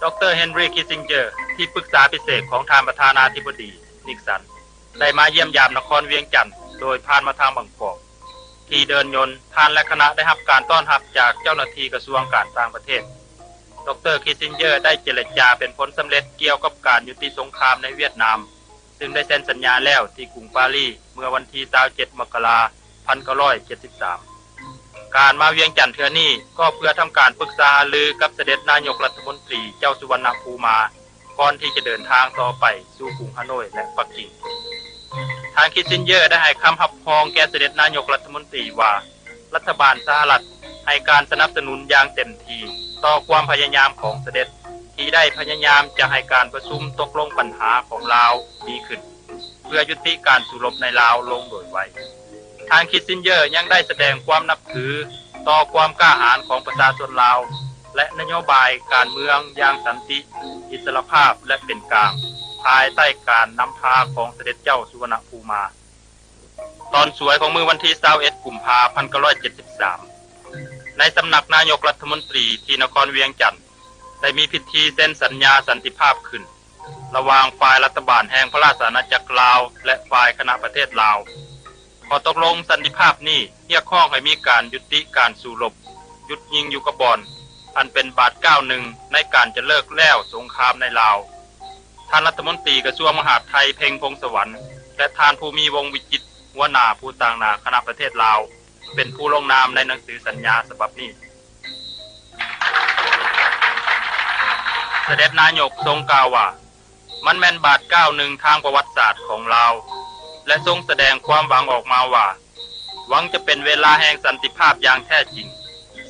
ດຣ. ເຮນຣີ ຄິດຊິນເຈີ ທີ່ປຶກສາພິເສດຂອງທ່ານປະທານາທິບໍດີ ນິກສັນ ໄດ້ມາຢ້ຽມຢາມນະຄອນວຽງຈັນ ໂດຍຜ່ານມາທາງບາງກອກ. ທີ່ເດີ່ນຍົນ, ທ່ານ ແລະ ຄະນະໄດ້ຮັບການຕ້ອນຮັບຈາກເຈົ້າໜ້າທີ່ກະຊວງການຕ່າງປະເທດ. ດຣ. ຄິດຊິນເຈີ ໄດ້ເຈລະຈາເປັນຜົນສຳເລັດກ່ຽວກັບການຍຸຕິສົງຄາມໃນຫວຽດນາມ, ຊຶ່ງໄດ້ເຊັນສັນຍາແລ້ວທີ່ກຸງປາຣີ ເມື່ອວັນທີຊາວເຈັດ ມະກະລາ ພັນເກົ້າຮ້ອຍເຈັດສິບສາມ. ການມາວຽງຈັນເທື່ອນີ້ ກໍເພື່ອທຳການປຶກສາຫາລືກັບສະເດັດນາຍົກລັດຖະມົນຕີ ເຈົ້າສຸວັນນະພູມາ ກ່ອນທີ່ຈະເດີນທາງຕໍ່ໄປສູ່ກຸງຮາໂນ້ຍ ແລະ ປັກກິ່ງ. ທ່ານ ຄິດຊິນເຈີ ໄດ້ໃຫ້ຄຳຮັບຮອງແກ່ສະເດັດນາຍົກລັດຖະມົນຕີວ່າ ລັດຖະບານສະຫະລັດໃຫ້ການສະໜັບສະໜູນຢ່າງເຕັມທີ່ຕໍ່ຄວາມພະຍາຍາມຂອງສະເດັດ ທີ່ໄດ້ພະຍາຍາມຈະໃຫ້ການປະຊຸມຕົກລົງບັນຫາຂອງລາວດີຂຶ້ນ ເພື່ອຍຸຕິການສູ້ລົບໃນລາວລົງໂດຍໄວ. ທ່ານ ຄິດຊິນເຈີ ຍັງໄດ້ສະແດງຄວາມນັບຖືຕໍ່ຄວາມກ້າຫານຂອງປະຊາຊົນລາວ ແລະ ນະໂຍບາຍການເມືອງຢ່າງສັນຕິ, ອິດສະຫຼະພາບ ແລະ ເປັນກາງ ພາຍໃຕ້ການນຳພາຂອງສະເດັດເຈົ້າສຸວັນນະພູມາ. ຕອນສວຍຂອງມື້ວັນທີຊາວເອັດ ກຸມພາ ພັນເກົ້າຮ້ອຍເຈັດສິບສາມ ໃນສຳນັກນາຍົກລັດຖະມົນຕີທີ່ນະຄອນວຽງຈັນ ໄດ້ມີພິທີເຊັນສັນຍາສັນຕິພາບຂຶ້ນ ລະຫວ່າງຝ່າຍລັດຖະບານແຫ່ງພະລາຊະອານາຈັກລາວ ແລະ ຝ່າຍຄະນະປະເທດລາວ. ຂໍ້ຕົກລົງສັນຕິພາບນີ້ຮຽກຮ້ອງໃຫ້ມີການຍຸຕິການສູ້ລົບ, ຢຸດຍິງຢູ່ກັບບ່ອນ, ອັນເປັນບາດກ້າວໜຶ່ງໃນການຈະເລີກແລ້ວສົງຄາມໃນລາວ. ທ່ານລັດຖະມົນຕີກະຊວງມະຫາດໄທ ເພັງ ພົງສະຫວັນ ແລະ ທ່ານ ພູມີ ວົງວິຈິດ ຫົວໜ້າຜູ້ຕາງໜ້າຄະນະປະເທດລາວ ເປັນຜູ້ລົງນາມໃນໜັງສືສັນຍາສະບັບນີ້. ສະເດັດນາຍົກຊົງກ່າວວ່າ ມັນແມ່ນບາດກ້າວໜຶ່ງທາງປະຫວັດສາດຂອງລາວ ແລະ ຊົງສະແດງຄວາມຫວັງອອກມາວ່າ ຫວັງຈະເປັນເວລາແຫ່ງສັນຕິພາບຢ່າງແທ້ຈິງ,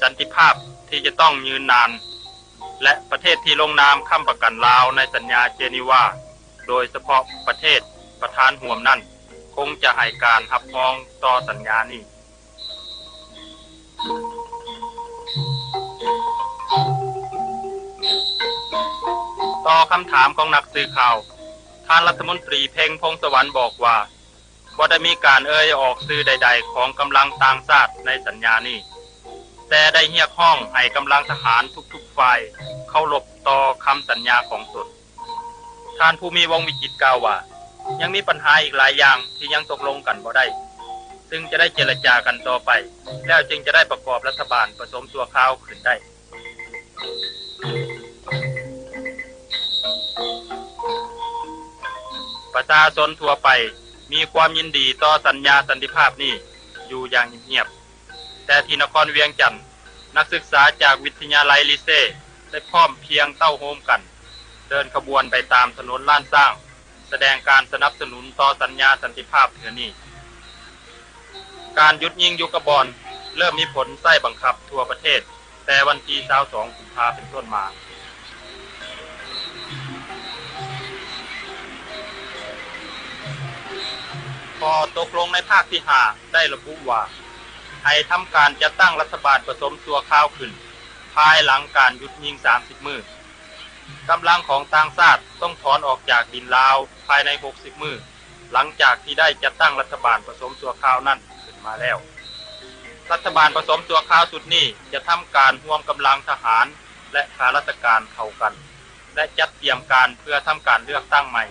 ສັນຕິພາບທີ່ຈະຕ້ອງຍືນນານ ແລະ ປະເທດທີ່ລົງນາມຄ້ຳປະກັນລາວໃນສັນຍາເຈນີວາ, ໂດຍສະເພາະປະເທດປະທານຮ່ວມນັ້ນ ຄົງຈະໃຫ້ການຮັບຮອງຕໍ່ສັນຍານີ້. ຕໍ່ຄຳຖາມຂອງນັກສື່ຂ່າວ, ທ່ານລັດຖະມົນຕີ ເພັງ ພົງສະຫວັນ ບອກວ່າ ບໍ່ໄດ້ມີການເອີ່ຍອອກຊື່ໃດໆຂອງກຳລັງຕ່າງຊາດໃນສັນຍານີ້, ແຕ່ໄດ້ຮຽກຮ້ອງໃຫ້ກຳລັງທະຫານທຸກໆຝ່າຍເຄົາລົບຕໍ່ຄຳສັນຍາຂອງຕົນ. ທ່ານ ພູມີ ວົງວິຈິດ ກ່າວວ່າ ຍັງມີບັນຫາອີກຫຼາຍຢ່າງທີ່ຍັງຕົກລົງກັນບໍ່ໄດ້, ຊຶ່ງຈະໄດ້ເຈລະຈາກັນຕໍ່ໄປ, ແລ້ວຈຶ່ງຈະໄດ້ປະກອບລັດຖະບານປະສົມຊົ່ວຄາວຂຶ້ນໄດ້. ປະຊາຊົນທົ່ວໄປມີຄວາມຍິນດີຕໍ່ສັນຍາສັນຕິພາບນີ້ຢູ່ຢ່າງງຽບໆ. ແຕ່ທີ່ນະຄອນວຽງຈັນ, ນັກສຶກສາຈາກວິທະຍາໄລລີເຊ ໄດ້ພ້ອມພຽງເຕົ້າໂຮມກັນ ເດີນຂະບວນໄປຕາມຖະໜົນລ້ານຊ້າງ, ສະແດງການສະໜັບສະໜູນຕໍ່ສັນຍາສັນຕິພາບເທື່ອນີ້. ການຢຸດຍິງຢູ່ກັບບ່ອນເລີ່ມມີຜົນໃຊ້ບັງຄັບທົ່ວປະເທດ ແຕ່ວັນທີຊາວສອງ ກຸມພາ ເປັນຕົ້ນມາ. ຂໍ້ຕົກລົງໃນພາກທີຫ້າ ໄດ້ລະບຸວ່າ ໃຫ້ທຳການຈັດຕັ້ງລັດຖະບານປະສົມຊົ່ວຄາວຂຶ້ນ ພາຍຫຼັງການຢຸດຍິງສາມສິບມື້. ກຳລັງຂອງຕ່າງຊາດຕ້ອງຖອນອອກຈາກດິນລາວພາຍໃນຫົກສິບມື້ ຫຼັງຈາກທີ່ໄດ້ຈັດຕັ້ງລັດຖະບານປະສົມຊົ່ວຄາວນັ້ນຂຶ້ນມາແລ້ວ. ລັດຖະບານປະສົມຊົ່ວຄາວຊຸດນີ້ຈະທຳການຮວມກຳລັງທະຫານ ແລະ ຂ້າລາຊະການເຂົ້າກັນ ແລະ ຈັດຕຽມການເພື່ອທຳການເລືອກຕັ້ງໃໝ່.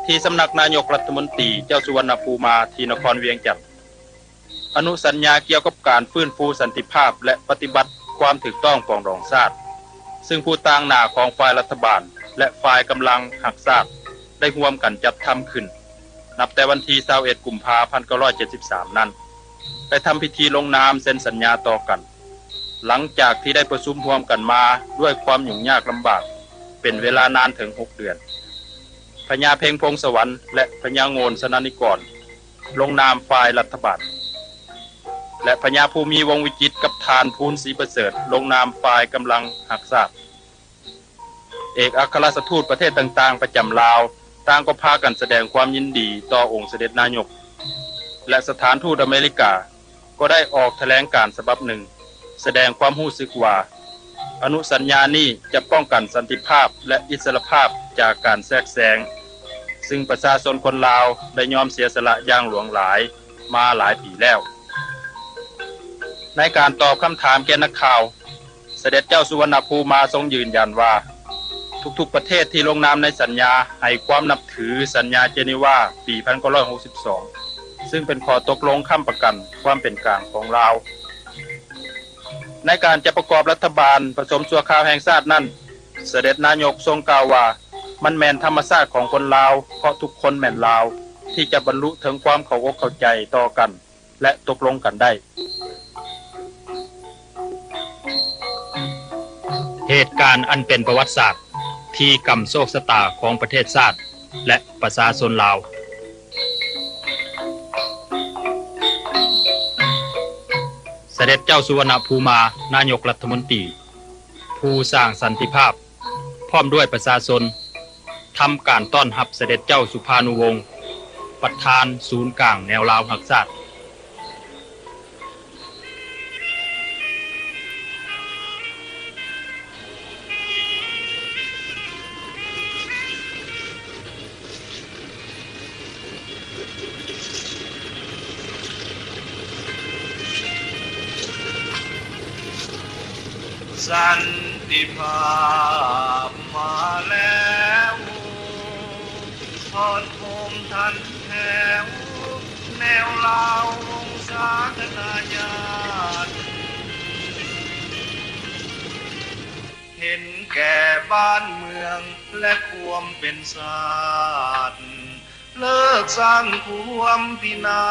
ທີ່ສຳນັກນາຍົກລັດຖະມົນຕີ ເຈົ້າສຸວັນນະພູມາ ທີ່ນະຄອນວຽງຈັນ. ອະນຸສັນຍາກ່ຽວກັບການຟື້ນຟູສັນຕິພາບ ແລະ ປະຕິບັດຄວາມຖືກຕ້ອງປອງດອງຊາດ, ຊຶ່ງຜູ້ຕາງໜ້າຂອງຝ່າຍລັດຖະບານ ແລະ ຝ່າຍກຳລັງຮັກຊາດ ໄດ້ຮ່ວມກັນຈັດທຳຂຶ້ນ ນັບແຕ່ວັນທີຊາວເອັດ ກຸມພາ ພັນເກົ້າຮ້ອຍເຈັດສິບສາມນັ້ນ, ໄດ້ທຳພິທີລົງນາມເຊັນສັນຍາຕໍ່ກັນ, ຫຼັງຈາກທີ່ໄດ້ປະຊຸມຮ່ວມກັນມາດ້ວຍຄວາມຫຍຸ້ງຍາກລຳບາກ ເປັນເວລານານເຖິງຫົກເດືອນ. ພະຍາເພັງ ພົງສະຫວັນ ແລະ ພະຍາໂງ່ນ ຊະນະນິກອນ ລົງນາມຝ່າຍລັດຖະບານ ແລະ ພະຍາພູມີ ວົງວິຈິດ ກັບທ່ານ ພູນ ສີປະເສີດ ລົງນາມຝ່າຍກຳລັງຮັກຊາດ. ເອກອັກຄະລັດຖະທູດປະເທດຕ່າງໆປະຈຳລາວ ຕ່າງກໍພາກັນສະແດງຄວາມຍິນດີຕໍ່ອົງສະເດັດນາຍົກ ແລະ ສະຖານທູດອາເມລິກາ ກໍໄດ້ອອກຖະແຫຼງການສະບັບໜຶ່ງ ສະແດງຄວາມຮູ້ສຶກວ່າ ອະນຸສັນຍານີ້ຈະປ້ອງກັນສັນຕິພາບ ແລະ ອິດສະຫຼະພາບຈາກການແຊກແຊງ, ຊຶ່ງປະຊາຊົນຄົນລາວໄດ້ຍອມເສຍສະຫຼະຢ່າງຫຼວງຫຼາຍມາຫຼາຍປີແລ້ວ. ໃນການຕອບຄຳຖາມແກ່ນັກຂ່າວ, ສະເດັດເຈົ້າສຸວັນນະພູມາຊົງຢືນຢັນວ່າ ທຸກໆປະເທດທີ່ລົງນາມໃນສັນຍາໃຫ້ຄວາມນັບຖືສັນຍາເຈນີວາປີພັນເກົ້າຮ້ອຍຫົກສິບສອງ ຊຶ່ງເປັນຂໍ້ຕົກລົງຄ້ຳປະກັນຄວາມເປັນກາງຂອງລາວ. ໃນການຈະປະກອບລັດຖະບານປະສົມຊົ່ວຄາວແຫ່ງຊາດນັ້ນ, ສະເດັດນາຍົກຊົງກ່າວວ່າ ມັນແມ່ນທຳມະຊາດຂອງຄົນລາວ, ເພາະທຸກຄົນແມ່ນລາວ, ທີ່ຈະບັນລຸເຖິງຄວາມເຂົ້າອົກເຂົ້າໃຈຕໍ່ກັນ ແລະ ຕົກລົງກັນໄດ້. ເຫດການອັນເປັນປະຫວັດສາດທີ່ກຳໂຊກຊະຕາຂອງປະເທດຊາດ ແລະ ປະຊາຊົນລາວ. ສະເດັດເຈົ້າສຸວັນນະພູມາ ນາຍົກລັດຖະມົນຕີ ຜູ້ສ້າງສັນຕິພາບ ພ້ອມດ້ວຍປະຊາຊົນ ທຳການຕ້ອນຮັບສະເດັດເຈົ້າສຸພານຸວົງ ປະທານສູນກາງແນວລາວຮັກຊາດ. ສັນຕິພາບມາແລ້ວ ຮອດໂຮມທັນແຖວ ແນວລາວວົງສາຄະນະຍາດ ເຫັນແກ່ບ້ານເມືອງ ແລະ ຄວາມເປັນຊາດ ເລີກສ້າງຄວາມພິນາ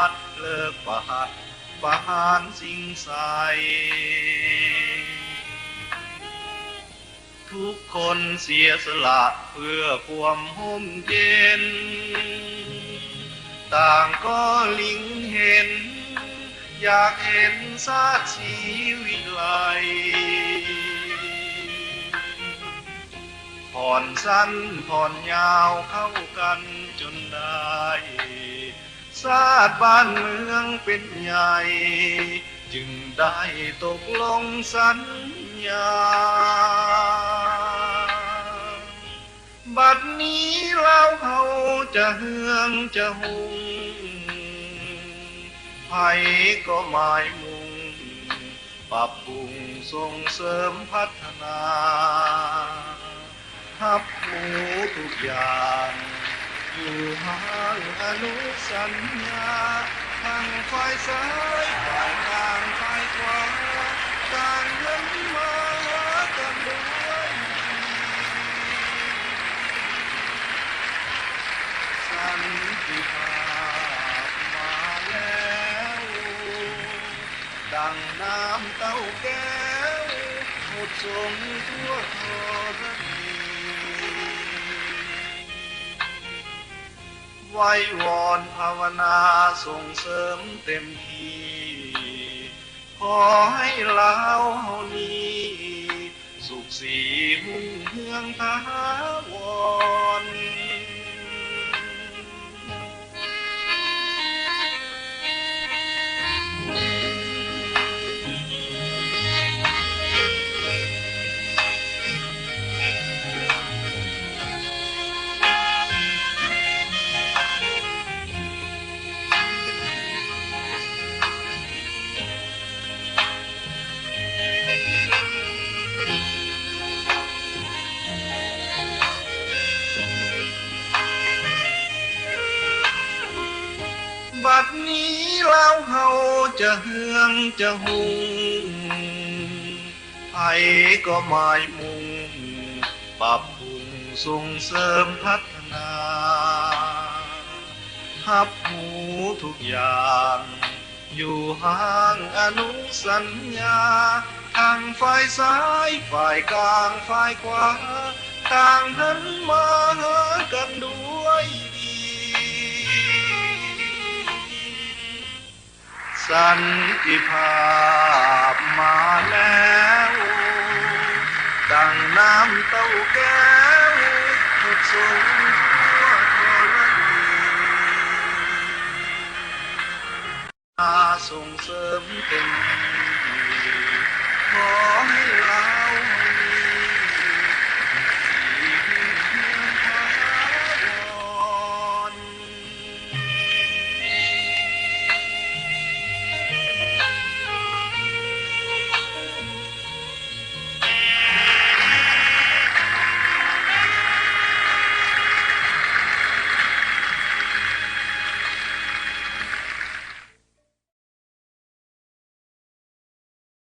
ດ ເລີກປະຫັດປະຫານຊິງໄຊ ທຸກຄົນເສຍສະຫຼະເພື່ອຄວາມຮົ່ມເຢັນ ຕ່າງກໍເລັງເຫັນ ຢາກເຫັນຊາດສີວິໄລ ຜ່ອນສັ້ນຜ່ອນຍາວເຂົ້າກັນຈົນໄດ້ ຊາດບ້ານເມືອງເປັນໃຫຍ່ ຈຶ່ງໄດ້ຕົກລົງສັນຍາ ບັດນີ້ລາວເຮົາຈະເຮືອງຈະຮຸ່ງ ໃຜກໍໝາຍມຸ່ງ ປັບປຸງສົ່ງເສີມພັດທະນາ ຮັບຮູ້ທຸກຢ່າງ ຢູ່ຫ່າງອະນຸສັນຍາ ທັງຝ່າຍຊ້າຍ ຝ່າຍກາງ ຝ່າຍຂວາ ຕ່າງຫັນມາຫາກັນດ້ວຍດີ ສັນຕິພາບມາແລ້ວ ດັ່ງນ້ຳເຕົ້າແກ້ວ ຫົດສົງທົ່ວທໍລະນີ ໄຫວ້ວອນພາວະນາສົ່ງເສີມເຕັມທີ່ ຂໍໃຫ້ລາວເຮົານີ້ ສຸກສີຮຸ່ງເຮືອງຖາວອນ ບັດນີ້ລາວເຮົາຈະເຮືອງຈະຮຸ່ງ ໃຜກໍໝາຍມຸ່ງ ປັບປຸງສົ່ງເສີມພັດທະນາ ຮັບຮູ້ທຸກຢ່າງ ຢູ່ຫ່າງອະນຸສັນຍາ ທັງຝ່າຍຊ້າຍ ຝ່າຍກາງ ຝ່າຍຂວາ ຕ່າງຫັນມາຫາກັນດ້ວຍດີ ສັນຕິພາບມາແລ້ວ ດັ່ງນ້ຳເຕົ້າແກ້ວ ຫົດສົງທົ່ວທໍລະນີ ສົ່ງເສີມເຕັມທີ່ ຂໍໃຫ້ລາວເຮົ